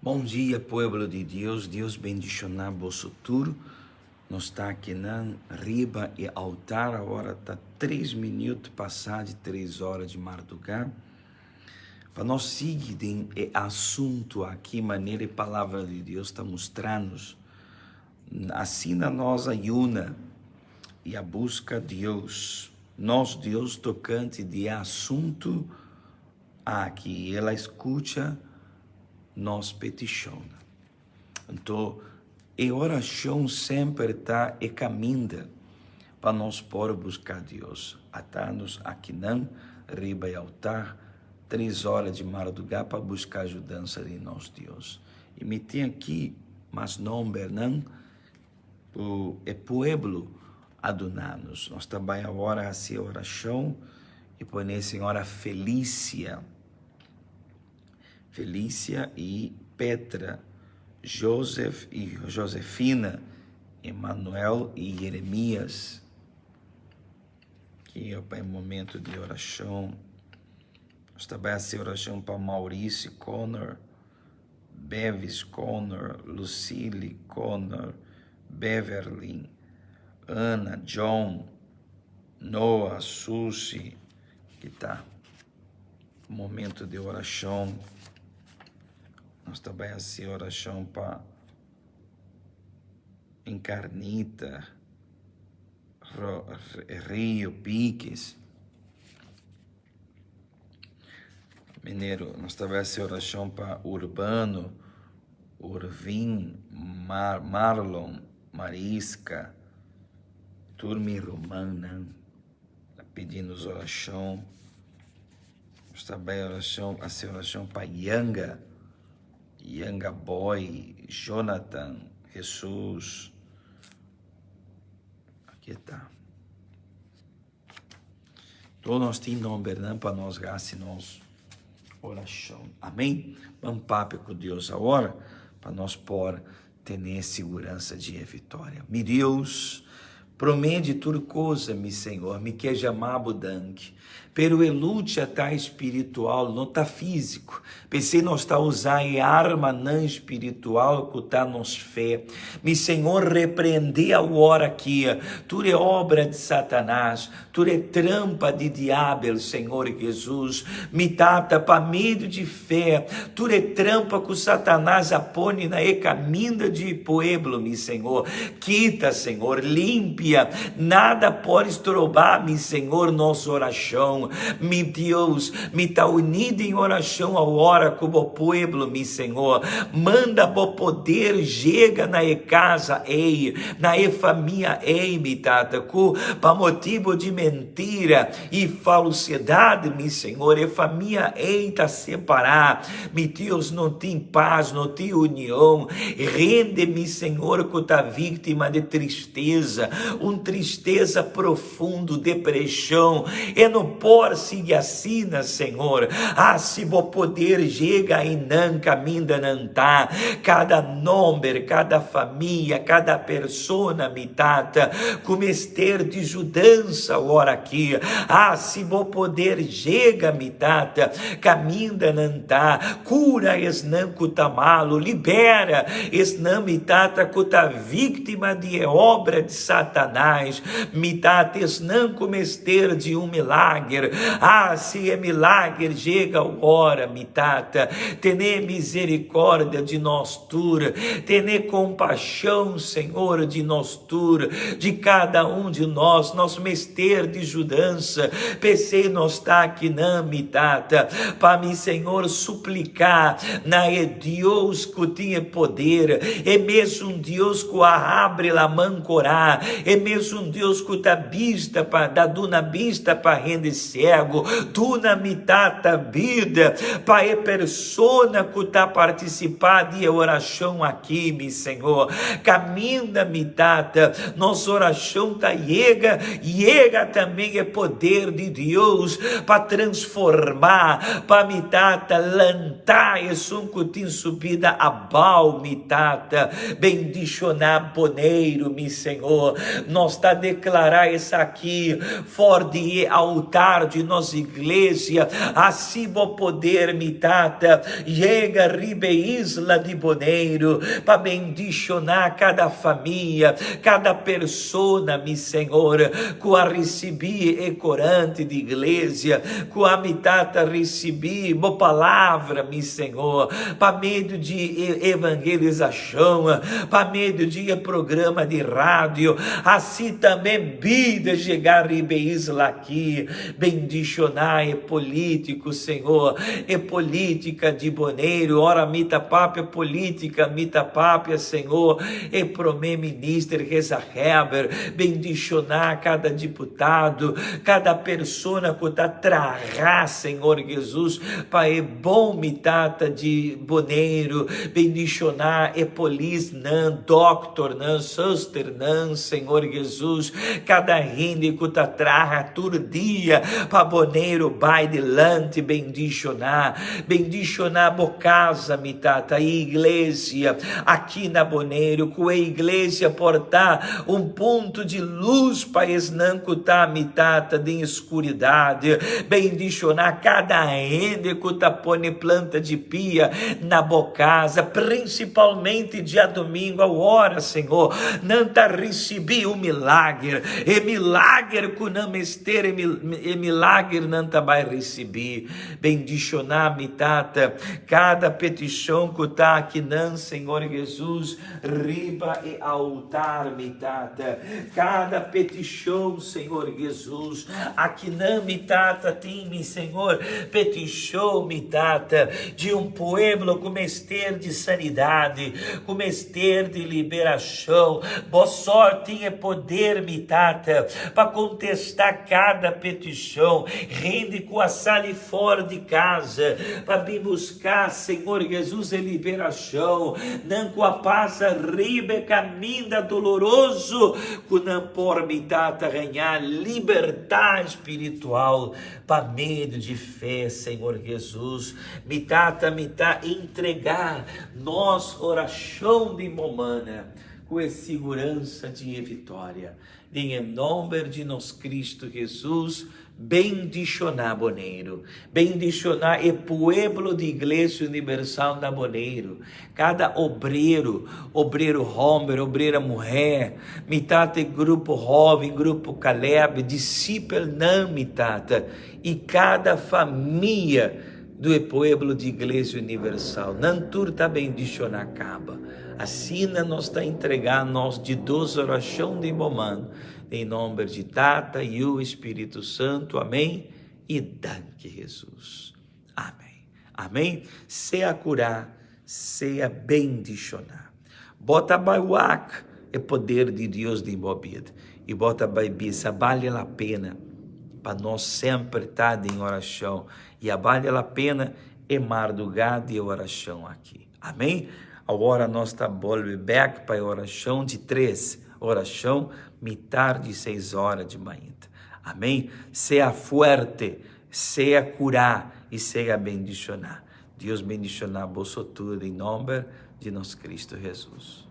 Bon dia pueblo di Dios, Dios bendiciona boso tur. Nos ta akinan riba e altar awor ta tres minuut pasa di tres ora di marduga. Pa nos sigui den e asunto aki manera e palabra di Dios ta mustra nos. Asina nos a yuna y a busca Dios, nos Dios tocante di e asunto Aki el a skucha nos petishonnan. Anto, e orashon semper ta e kaminda pa nos por buska Dios. Ata nos akinan riba e altar tres ora di mardugá pa buska yudansa di nos Dios. I mi tin aki mas nombernan ku e pueblo a duna nos. Nos ta bai awor hasi orashon i pone señora Felicia, Felicia i Petra, Joseph i Josefina, Emanuel i Jeremias. Ki pa e momento di orashon. Nos ta bai hasi orashon pa Mauricio Connor. Bevis Connor, Lucille Connor, Beverlyn, Ana, John, Noah, Susie, ki ta momento di orashon. Nos ta bai hasi orashon pa Encarnita, Rio Piques. Mineiro, nos ta bai hasi orashon pa Urbano, Urvin, Mar Marlon, Mariska, tur mi rumannan ta pidi nos orashon. Nos ta bai orashon, hasi orashon pa Yanga, Yanga Boy, Jonathan, Jesus. Aki ta. Tur nos tin nombernan pa nos hasi nos orashon. Amen. Ban papia ku Dios awor pa nos por tene siguransa di e vitoria. Mi Dios, prome di tur cosa, mi Señor, mi ke jama bo danki. Pero e lucha ta espiritual, no ta físico. P'esei nos ta usa e armanan spiritual ku ta nos fe. Mi Señor reprendé awor aki tur e obra di Satanas, tur e trampa di diabel, Señor Jesus. Mi Tata, pa medio di fe, tur e trampa ku Satanas a pone na e kaminda di pueblo, mi Señor, kita, Señor, limpia, nada por stroba, mi Señor, nos orashon. Mi Dios, mi ta uní den orashon awor ku bo pueblo, mi Señor. Manda bo poder yega na e casa ei, na e famia ei, mi Tata, ku pa motibu di mentira i falsedad, mi Señor, e famia ei ta separá. Mi Dios, no tin pas, no tin union. Hende, mi Señor, ku ta víktima di tristesa, un tristesa profundo. Fundo depreshon e no por sigui asina Señor hasi bo poder yega einan kaminda nan ta kada nomber kada famia kada persona mi tata ku mester di judansa awor aki hasi bo poder yega mi tata kaminda nan ta kura esnan ku ta malu libera esnan mi tata ku ta víktima di e obra di Satanás, mi ta esnan ku mester di un milager. Ah, si e milager yega awor, mi Tata, tene misericordia di nos tur, tene compasion, Señor, di nos tur, di cada un di nos, nos mester di judansa, p'esei nos ta akinan, mi Tata, pa mi Señor suplica na e Dios ku tin e poder, e mesun Dios ku a habri laman korá, e mesun Dios ku ta bista pa da duna bista pa hende siegu, duna mi Tata bida pa e persona ku ta partisipá di e orashon aki, mi Señor. Kaminda mi Tata, nos orashon ta yega, yega tambe e poder di Dios pa transformá, pa mi Tata lanta esun ku tin su bida abou, mi Tata. Bendishoná Boneiru, mi Señor. Nos ta deklará esaki for di e altar di nos iglesia. Hasi bo poder, mi Tata, yega riba e isla di Boneiru pa bendishoná kada famia, kada persona, mi Señor, ku a risibí e korant di iglesia, ku a mi Tata risibí bo palabra, mi Señor, pa medio di e evangelisashon, pa medio di e programa di radio, asi tambe bida yega riba e isla aki. Bendishoná e polítiko, Señor, e polítika di Boneiru. Ora mi ta papia polítika, mi ta papia, Señor, e promé minister Gezaghèber. Bendishoná kada diputado, kada persona ku ta traha, Señor Jesus, pa e bon mi Tata di Boneiru. Bendishoná e polisnan, dòkternan, zusternan, Señor Jesus, kada hende ku ta traha tur dia pa Boneiru bai dilanti. Bendishoná, bendishoná bo casa, mi Tata, e iglesia aki na Boneiru, ku e iglesia por ta un punto di lus pa esnan ku ta, mi Tata, den skuridat. Bendishoná kada hende ku ta pone planta di pia na bo casa, prinsipalmente djadumingu awor, Señor. Nan ta risibí un milager, e milager ku nan mester, e milager nan ta bai risibí. Bendishoná, mi Tata, kada petishon ku ta akinan, Señor Jesus, riba e altar, mi Tata. Kada petishon, Señor Jesus, akinan, mi Tata, tin, mi Señor, petishon, mi Tata, di un pueblo ku mester di sanidad, ku mester di liberashon. Bo sò tin e poder, mi Tata, pa kontestá kada petishon. Hende ku a sali for di casa pa bin busca Señor Jesus e liberacion, nan ku a pasa riba e caminda doloroso ku nan por mita ta gaña libertad spiritual pa medio di fe, Señor Jesus, mi Tata, mi ta entrega nos oracion di momana ku e siguransa di e vitoria. Den e nomber di nos Cristo Jesus, bendiciona Boneiru. Bendiciona e pueblo di Iglesia Universal na Boneiru. Cada obrero, obrero homber, obrera muher, mi Tata e grupo hoven, grupo Caleb, discipelnan mi Tata, y cada famia do e pueblo di Iglesia Universal. Nan tur ta bendiciona caba. Asina nos ta entregá nos di dos orashon den bo man, den nomber di Tata, Yu i Spiritu Santu. Amén i danki Hesus. Amén. Amén. Sea kurá, sea bendishoná. Bo ta bai wak e poder di Dios den bo bida i bo ta bai bisa bale la pena pa nos semper ta den orashon i a bale la pena e mardugá di e orashon aki. Amén. Awor nos ta bolbe bek pa e orashon di tres, orashon mitar di seis ora di mainta. Amén. Sea fuerte, sea kurá i sea bendishoná. Dios bendishoná boso tur den nomber di nos Cristo Jesus.